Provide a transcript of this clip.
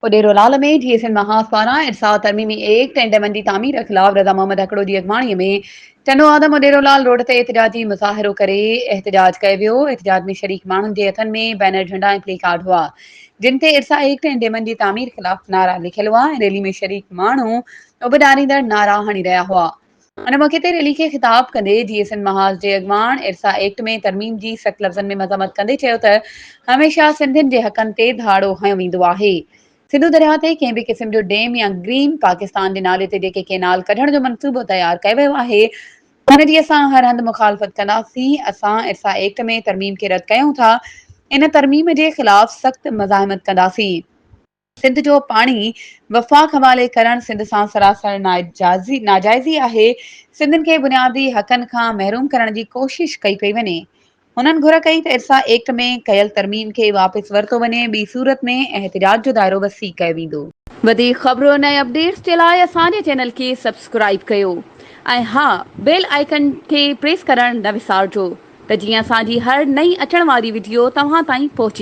اڏيرو لال ۾ جي S N محاذ پاران IRSA ترميمي ايڪٽ ۽ ڊيمن جي تعمير خلاف رضا محمد هڪڙو جي اڳواڻي ۾ ٽنڊو آدم اڏيرو لال روڊ تي احتجاجي مظاهرو ڪري احتجاج ڪيو ويو. احتجاج ۾ شريڪ ماڻهن جي هٿن ۾ بينر جهنڊا ۽ پلي ڪارڊ هئا جن تي ارسا ايڪٽ ۽ ڊيمن جي تعمير خلاف نعرا لکيل هئا ۽ ريلي ۾ شريڪ ماڻهو اڀ ڏاريندڙ نعرا هڻي رهيا هئا. ان موقعي تي ريلي کي خطاب ڪندي جي ايس اين محاذ جي اڳواڻ ارسا ايڪٽ ۾ ترميم جي سخت لفظن ۾ مذمت ڪندي چيو ته هميشه سنڌين جي حقن تي ڌاڙو هنيو ويندو آهي. سنڌو درياهه تي ڪنهن به قسم جو ڊيم يا گرين پاڪستان جي نالي تي جيڪي ڪينال ڪڍڻ جو منصوبو تيار ڪيو ويو آهي ان جي اسان هر هنڌ مخالفت ڪنداسين، اسان ارسا ايڪٽ ۾ ترميم کي رد ڪيون ٿا، ان ترميم جي خلاف سخت مزاحمت ڪنداسين. سنڌ جو پاڻي وفاق حوالي ڪرڻ سنڌ سان سراسر ناجائزي آهي، سنڌين کي بنيادي حقن کان محروم ڪرڻ جي ڪوشش ڪئي پئي وڃي. هنن گهر ڪئي ته ارسا ايڪٽ ۾ ڪيل ترميم کي واپس ورتو وڃي، ٻي صورت ۾ احتجاج جو دائرو وسيع ڪيو ويندو. وڌيڪ خبرن ۽ اپڊيٽس جي لاء اسان جي چينل کي سبسڪرائيب ڪيو ۽ ها بيل آئيڪن کي پريس ڪرڻ نه وسارجو ته جيئن اسان جي هر نئين اچڻ واري وڊيو توهان تائين پهچي.